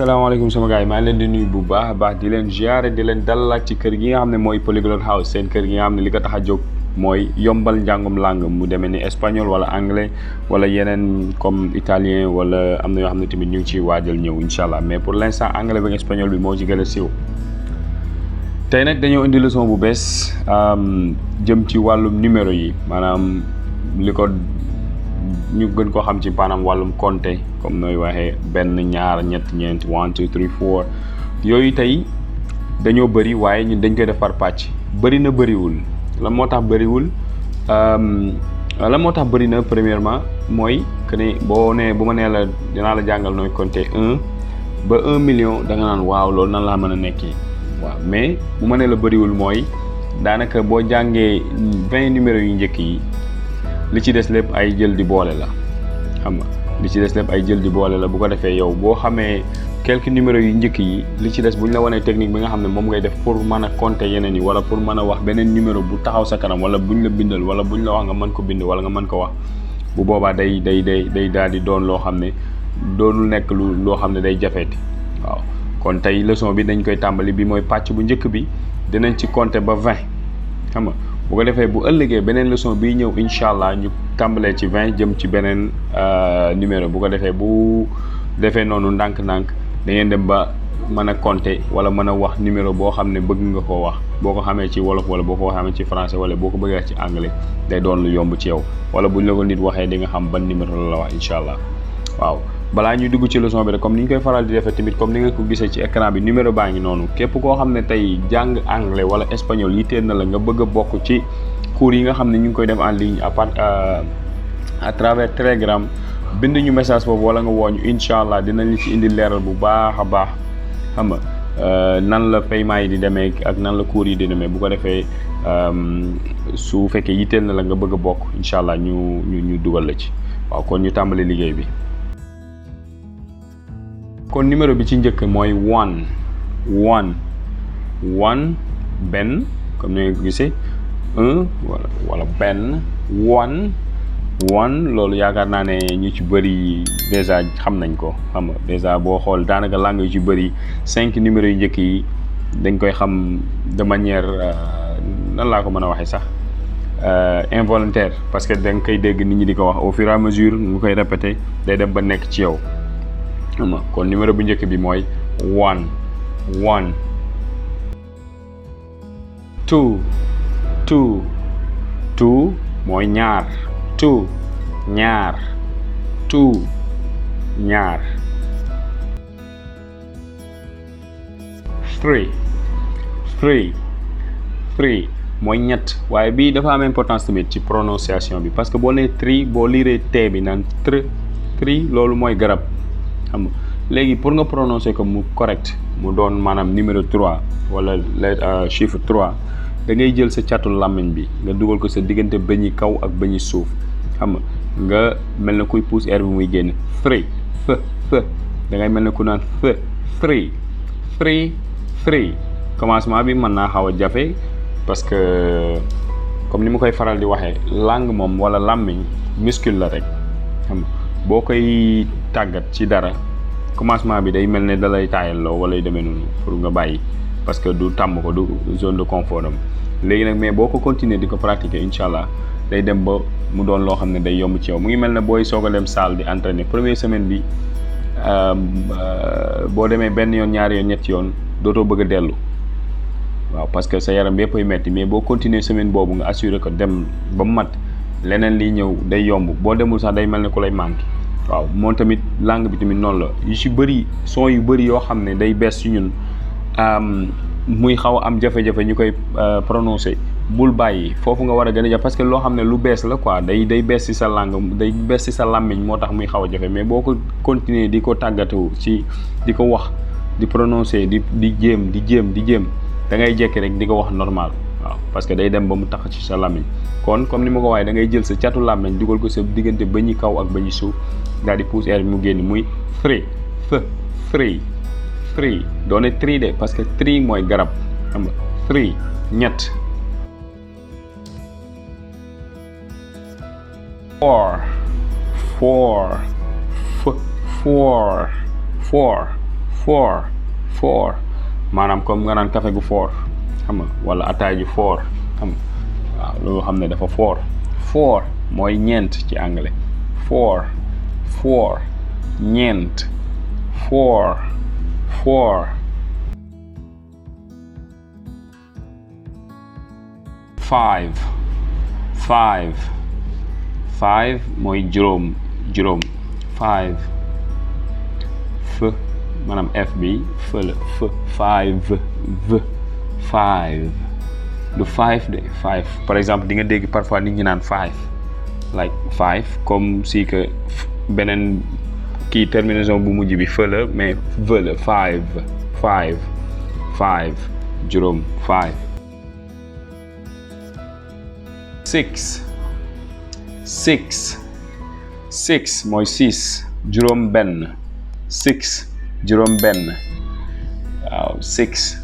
asalaamaaleykum sama gars yi maa ngi leen di nuyu bu baax a baax di leen ziare di leen dalalaat ci kër gi nga xam ne mooy PolyglotHouse seen kër gi nga xam ne li ko tax a jóg mooy yombal njàngum langue mu demee ni espagnol wala anglais wala yeneen comme italien wala am na yoo xam ne tamit ñu ngi ciy waajal ñëw incha allah mais pour l' instant anglais bi espagnol bi moo ci gën a siiw. tey nag dañoo indi leçon bu bees jëm ci wàllum numéro yi maanaam li ko ñu gën koo xam ci maanaam wàllum compter comme nooy waxee benn ñaar ñett ñeent 1 2 3 4 yooyu tey dañoo bëri waaye ñun dañ koy def par pàcc bëri na bëriwul lan moo tax bëriwul lan moo tax bëri na premièrement mooy que ne boo nee bu ma nee la dinaa la jàngal nooy compter 1 ba 1 million da nga naan waaw loolu nan laa mën a nekkee waaw mais bu ma nee la bëriwul mooy daanaka boo jàngee 20 numéros yu njëkk yi li ci des lépp ay jël di boole la xam nga li ci des lépp ay jël di boole la bu ko defee yow boo xamee quelques numéros yu njëkk yi li ci des bu ñu la wanee technique bi nga xam ne moom ngay def pour mën a compter yeneen yi wala pour mën a wax beneen numéro bu taxaw sa kanam wala buñ la bindal wala buñ la wax nga mën ko bind wala nga mën ko wax bu boobaa day daal di doon loo xam ne doonul nekk loo xam ne day jafeeti waaw kon tey leçon bi dañ koy tàmbali bi mooy pàcc bu njëkk bi dinañ ci compter ba 20 xam nga bu ko defee bu ëllëgee beneen leçon bii ñëw incha allah ñu tàmbalee ci 20 jëm ci beneen numéro bu ko defee bu defee noonu ndànk-ndànk da ngeen dem ba mën a compter wala mën a wax numéro boo xam ne bëgg nga koo wax boo ko xamee ci wolof wala boo ko xamee ci français wala boo ko bëggee ci anglais day doon lu yomb ci yow wala buñ la ko nit waxee di nga xam ban numéro la wax incha allah waaw. balaa ñuy dugg ci leçon bi rek comme ni ñu koy faral di defee tamit comme ni nga ko gisee ci écran bi numéro baa ngi noonu képp koo xam ne tey jàng anglais wala espagnol yitteel na la nga bëgg a bokk ci cours yi nga xam ne ñu ngi koy def en ligne à travers Telegram bind ñu message boobu wala nga wooñu incha allah dinañ ci indi leeral bu baax a baax xam nga nan la paiement yi di demee ak nan la cours yi di demee bu ko defee su fekkee yitteel na la nga bëgg a bokk incha allah ñu dugal la ci waaw kon ñu tàmbali liggéey bi. kon numéro bi ci njëkk mooy one benn comme ni nga ko gisee un wala benn one loolu yaakaar naa ne ñu ci bëri déjà xam nañ ko xam nga déjà boo xool daanaka langue yu ci bëri 5 numéros yu njëkk yi dañ koy xam de manière nan laa ko mën a waxee sax involontaire parce que da nga koy dégg nit ñi di ko wax au fur et à mesure nga koy répéter day dem ba nekk ci yow. kon numéro bu njëkk bi mooy one two mooy ñaar ñaar three mooy ñett waaye bii dafa am importance tamit ci prononciation bi parce que boo nee three boo liiree t bi naan three loolu mooy garab xam nga léegi pour nga prononcer ko mu correct mu doon maanaam numéro 3 wala chiffre 3 da ngay jël sa catu làmmiñ bi nga dugal ko sa diggante bëñi kaw ak bëñi suuf xam nga mel na kuy pousse air bi muy génn three da ngay mel na ku naan three commencement bi mën naa xaw a jafe parce que comme ni ma koy faral di waxee langue moom wala làmmiñ muscle la rek xam nga boo koy tàggat ci dara commencement bi day mel ne dalay taayalloo wala yu demee noonu pour nga bàyyi parce que du tàmm ko du zone de confort am léegi nag mais boo ko continuer di ko pratiquer incha allah day dem ba mu doon loo xam ne day yomb ci yow mu ngi mel ne booy soog a dem salle di entraîner première semaine bi boo demee benn yoon ñaari yoon ñetti yoon dootoo bëgg a dellu waaw parce que sa yaram yëpp ay metti mais boo continuer semaine boobu nga assurer ko dem ba mu mat leneen liy ñëw day yomb boo demul sax day mel ne ku lay manqué waaw moom tamit langue bi tamit noonu la yu ci bëri son yu bëri yoo xam ne day bees ci ñun muy xaw a am jafe-jafe ñu koy prononcer bul bàyyi foofu nga war a gën a jàpp parce que loo xam ne lu bees la quoi day bees ci sa langue day bees ci sa làmmiñ moo tax muy xaw a jafe mais boo ko continuer di ko tàggatu ci di ko wax di prononcer di jéem da ngay jekki rek di ko wax normal waaw parce que day dem ba mu tax ci sa làmmiñ kon comme ni ma ko waxee da ngay jël sa catu làmmiñ dugal ko sa diggante bëñi kaw ak bëñi suuf daal di pousse air bi mu génn muy three doone three de parce que three mooy garab xam nga three ñett four four maanaam comme nga naan café gu fort xam nga wala ataay ju fort xam nga waaw loolu xam ne dafa fort four mooy ñeent ci anglais four ñeent four five mooy juróom five maanaam f bi fële five du five de five par exemple di nga dégg parfois nit ñi naan five like five comme si que beneen kii terminaison bu mujj bi fële mais vële five juróom five six mooy six juróom benn juróom benn waaw six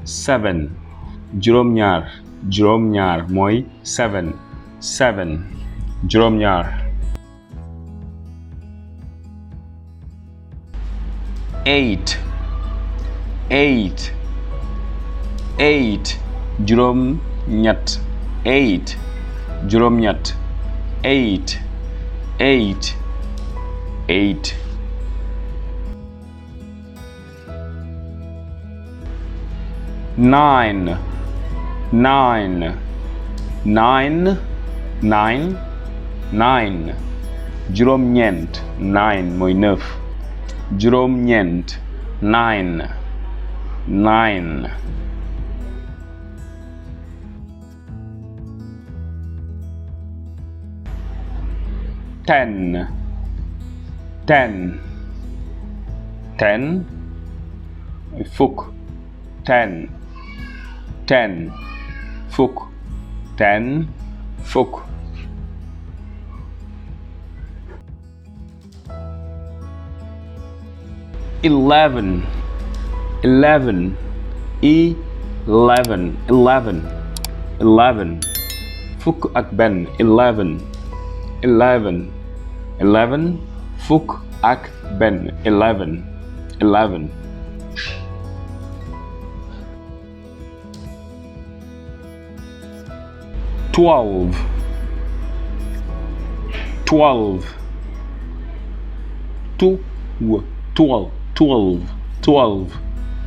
seven juróom ñaar mooy seven juróom ñaar eight juróom ñett eight nine juróom ñeent nine mooy neuf juróom ñeent nine ten fukk ten fukk eleven fukk ak benn eleven fukk ak benn eleven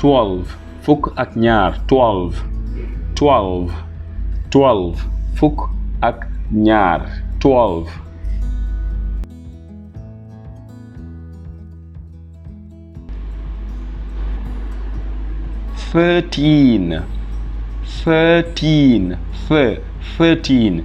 12 fukk ak ñaar 12 fukk ak ñaar 12 13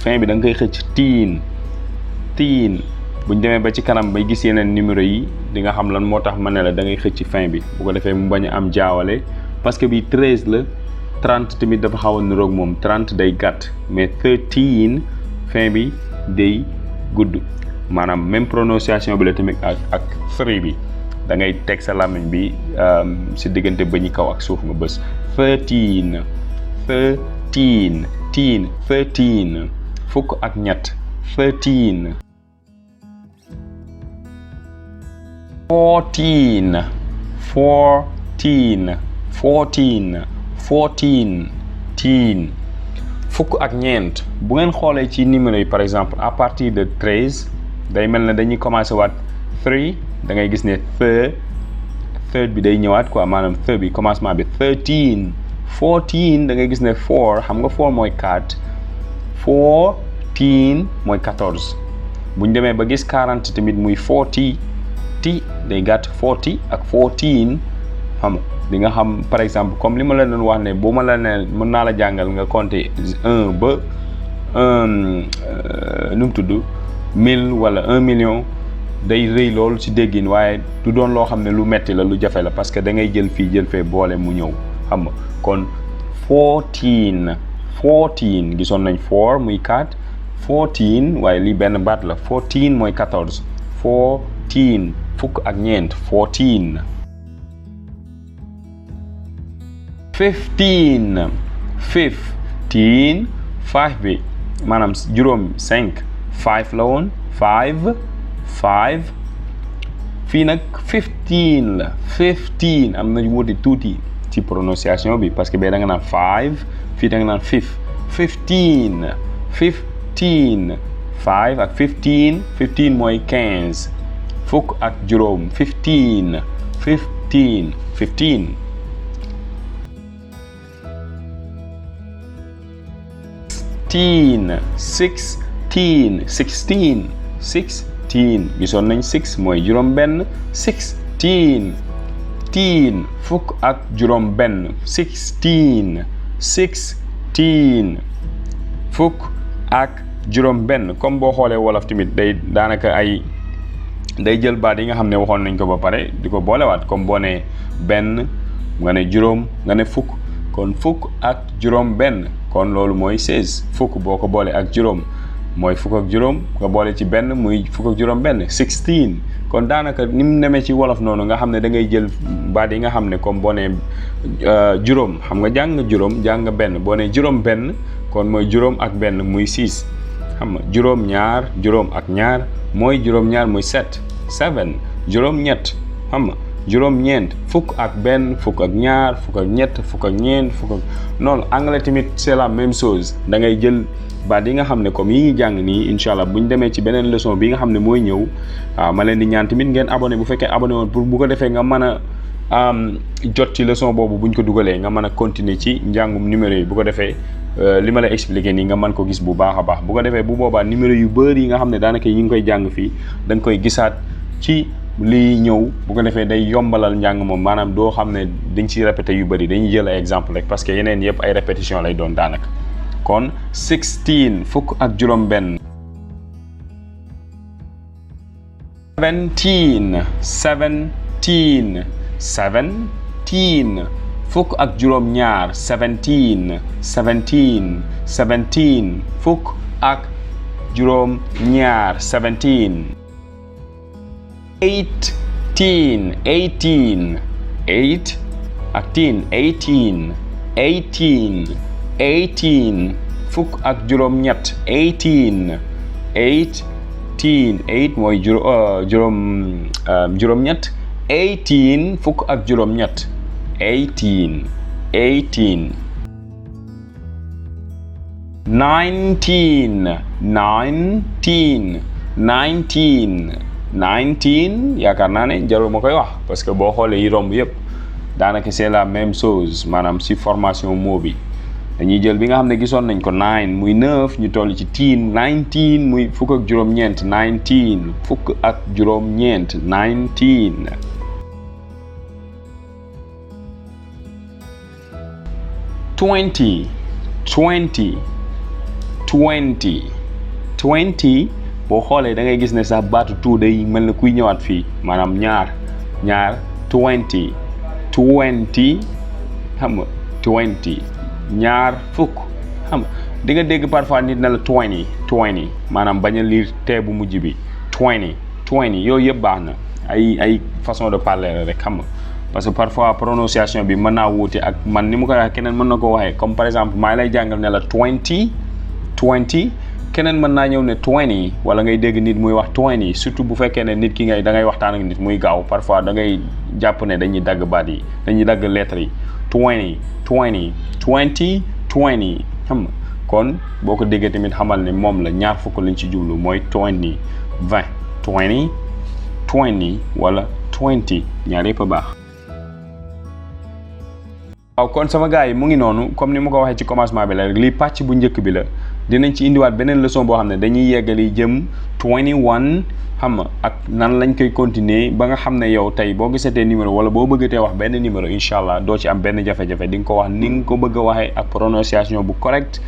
fin bi da nga koy xëcc teen buñ demee ba ci kanam bay gis yeneen numéro yi di nga xam lan moo tax ma ne la da ngay xëcc fin bi bu ko defee mu bañ a am jaawale parce que bi 13 la 30 tamit dafa xaw a niroog moom 30 day gàtt mais 13 fin bi day gudd maanaam même prononciation bi la tamit ak 3 bi da ngay teg sa làmmiñ bi si diggante ba ñu kaw ak suuf nga bës 13 fukk ak ñett 13 14 fukk ak ñeent bu ngeen xoolee ci numéro yi par exemple à partir de 13 day mel ne dañuy commencé waat 3 da ngay gis ne third bi day ñëwaat quoi maanaam third bi commencement bi 13 14 da ngay gis ne 4 xam nga 4 mooy 4 14 mooy 14 bu ñu demee ba gis 40 tamit muy 40 day gàtt 40 ak 14 xam di nga xam par exemple comme li ma la doon wax ne bu ma la ne mën naa la jàngal nga compter 1 ba nu mu tudd 1000 wala 1 million day rëy loolu ci déggin waaye du doon loo xam ne lu metti la lu jafe la parce que da ngay jël fii jël fee boole mu ñëw xam nga kon 14 gisoon nañ 4 muy 4 14 waaye lii benn baat la 14 mooy 14 fukk ak ñeent 14 15 15 5 bi maanaam juróom 5 5 la woon 5 5 fii nag 15 la 15 am na wuute tuuti ci prononciation bi parce que bee da nga naan 5 fii da nga naan 15 15 5 ak 15 15 mooy 15 fukk ak juróom 15 15 15 16 16 16 gisoon nañ 6 mooy juróom benn 16 16 fukk ak juróom benn 16 16 fukk ak juróom benn comme boo xoolee wolof tamit day daanaka day jël baat yi nga xam ne waxoon nañ ko ba pare di ko boolewaat comme boo ne benn nga ne juróom nga ne fukk kon fukk ak juróom benn kon loolu mooy 16 fukk boo ko boole ak juróom mooy fukk ak juróom nga boole ci benn muy fukk ak juróom benn 16 kon daanaka ni mu nemee ci wolof noonu nga xam ne da ngay jël baat yi nga xam ne comme boo nee juróom xam nga jàng juróom jàng benn boo nee juróom benn kon mooy juróom ak benn muy 6 xam nga juróom ñaar juróom ak ñaar mooy juróom ñaar muy 7 juróom ñett xam nga juróom ñeent fukk ak benn fukk ak ñaar fukk ak ñett fukk ak ñeent fukk ak noonu anglais tamit c'est la même chose da ngay jël baat yi nga xam ne comme yi ñuy jàng nii incha allah bu ñu demee ci beneen leçon bi nga xam ne mooy ñëw waaw ma leen di ñaan tamit ngeen abonné bu fekkee abonné woon pour bu ko defee nga mën a jot ci leçon boobu buñ ko dugalee nga mën a continuer ci njàngum numéro yi bu ko defee li ma la expliqué nii nga mën ko gis bu baax a baax bu ko defee bu boobaa numéro yu bëri yi nga xam ne daanaka yi ngi koy jàng fii da nga koy gisaat ci lii ñëw bu ko defee day yombalal njàng moom maanaam doo xam ne dañ ci répété yu bëri dañuy jël ay exemple rek parce que yeneen yëpp ay répétition lay doon daanaka kon 16 fukk ak juróom benn 17 fukk ak juróom ñaar 17 fukk ak juróom ñaar 17 18 ak teen 18 fukk ak juróom ñett 18 mooy juróom ñett 18 fukk ak juróom ñett 18 19 yaakaar naa ne jarul ma koy wax parce que boo xoolee yi romb yëpp daanaka c'est la même chose maanaam si formation mot bi dañuy jël bi nga xam ne gisoon nañ ko 9 muy 9 ñu toll ci teen 19 muy fukk ak juróom-ñeent 19 fukk ak juróom-ñeent 19 20 boo xoolee da ngay gis ne sax baatu tout day mel na kuy ñëwaat fii maanaam ñaar 20 xam nga 20 ñaar fukk xam nga di nga dégg parfois nit na la 20 maanaam bañ a lire tee bu mujj bi 20 yooyu yëpp baax na ay façon de parler rek xam nga parce que parfois prononciation bi mën naa wuute ak man ni mu koy waxee keneen mën na ko waxee comme par exemple maa lay jàngal ne la 20 keneen mën naa ñëw ne 20 wala ngay dégg nit muy wax 20 surtout bu fekkee ne nit ki da ngay waxtaan ak nit muy gaaw parfois da ngay jàpp ne dañuy dagg baat yi dañuy dagg lettres yi 20 xam nga kon boo ko déggee tamit xamal ne moom la ñaar fukk lañ ci jublu mooy 20 wala 20 ñaar yëpp a baax. waaw kon sama gars yi mu ngi noonu comme ni ma ko waxee ci commencement bi la rek lii pàcc bu njëkk bi la dinañ ci indiwaat beneen leçon boo xam ne dañuy yeggali jëm 21 xam nga ak nan lañ koy continuer ba nga xam ne yow tey boo gisatee numéro wala boo bëggatee wax benn numéro incha allah doo ci am benn jafe-jafe di nga ko wax ni nga ko bëgg a waxee ak prononciation bu correct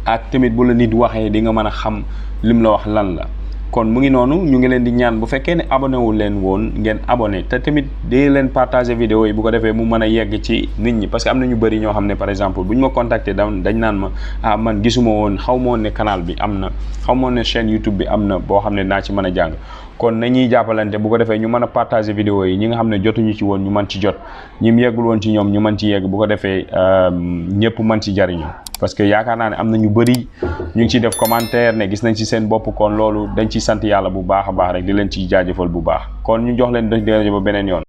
ak tamit bu la nit waxee di nga mën a xam lim la wax lan la kon mu ngi noonu ñu ngi leen di ñaan bu fekkee ne abonné wu leen woon ngeen abonné te tamit di leen partager vidéo yi bu ko defee mu mën a yegg ci nit ñi parce que am na ñu bëri ñoo xam ne par exemple bu ñu ma contacter dañ naan ma man gisuma woon xaw ma woon ne canal bi am na xaw ma woon ne chaîne YouTube bi am na boo xam ne naa ci mën a jàng kon nañuy jàppalante bu ko defee ñu mën a partager vidéo yi ñi nga xam ne jotuñu ci woon ñu mën ci jot ñi mu yeggul woon ci ñoom ñu mën ci yegg bu ko defee ñëpp mën ci jariñu parce que yaakaar naa ne am na ñu bëri ñu ngi ciy def commentaire ne gis nañ ci seen bopp kon loolu dañ ciy sant yàlla bu baax a baax rek di leen ciy jaajëfal bu baax kon ñu jox leen dëgg ba beneen yoon